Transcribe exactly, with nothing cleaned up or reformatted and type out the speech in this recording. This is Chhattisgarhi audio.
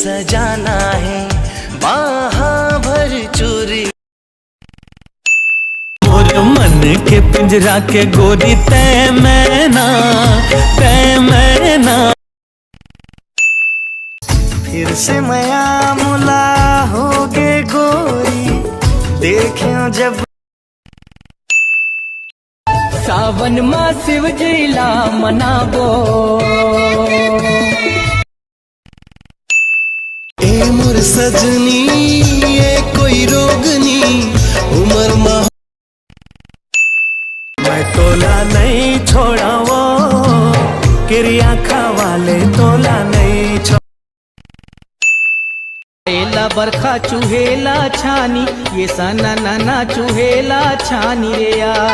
सजाना है बाहा भर चोरी। मोर मन के पिंजरा के गोरी तै मैना, तै मैना। फिर से मया मुला होगे गोरी, देखें जब सावन मा शिव जी ला मनाबो। ए मोर सजनी, ए कोई रोग नी, उमर मा मैं तोला नहीं छोड़ावो, किरिया खवा ले तोला नहीं छोड़। एला बरखा चुहेला छानी, ये सना नना चुहेला छानी रे या।